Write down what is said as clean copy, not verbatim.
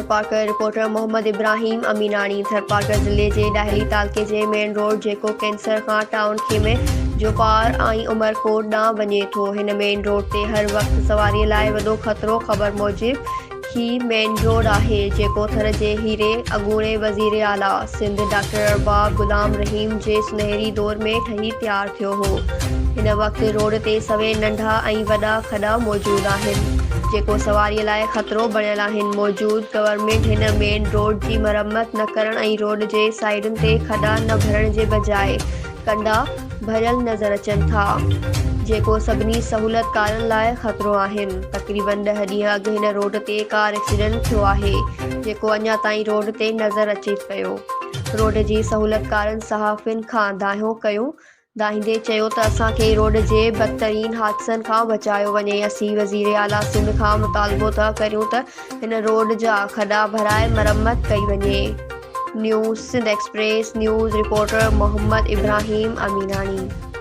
Tharparkar, reporter Muhammad Ibrahim Aminani, Tharparkar ضلعي جي ڏاهلي تعلقي جي مين روڊ جيڪو ڪينسر کان ٽائون خيمي جو پار ۽ عمرڪوٽ ڏانهن وڃي ٿو هن مين روڊ تي هر وقت سواري لاء وڏو خطرو خبر موجب هي مين روڊ آهي جيڪو ٿر جي هيري اڳوڻي وزير اعليٰ سنڌ ڊاڪٽر ارباب غلام رحيم جي سنهري دور ۾ ٺهي تيار ٿيو هو. هن وقت روڊ تي سوين ننڍا ۽ وڏا کڏا موجود آهن، جيڪو سواريء لاء خطرو بڻيل آهن. موجود گورنمينٽ هن مين روڊ جي مرمت نه ڪرڻ ۽ روڊ جي سائيڊن تي کڏا نه ڀرڻ جي بجاء ڪنڊا ڀريل نظر اچن ٿا، جيڪو سڀني سهولتڪارن لاء خطرو آهن. تقريبن ڏهه ڏينهن اڳ هن روڊ تي ڪار ايڪسيڊنٽ ٿيو آهي، جيڪو اڃا تائين روڊ تي نظر اچي پيو. روڊ جي سهولتڪارن صحافين کان دانهيون ڪيون دانهيندي چيو ته اسان کي روڊ جي بدترين حادثن کان بچايو وڃي اسين وزير اعليٰ سنڌ کان مطالبو ٿا ڪريون ته هن روڊ جا کڏا ڀرائي مرمت ڪئي وڃي news Sindh express news reporter Muhammad Ibrahim Aminani.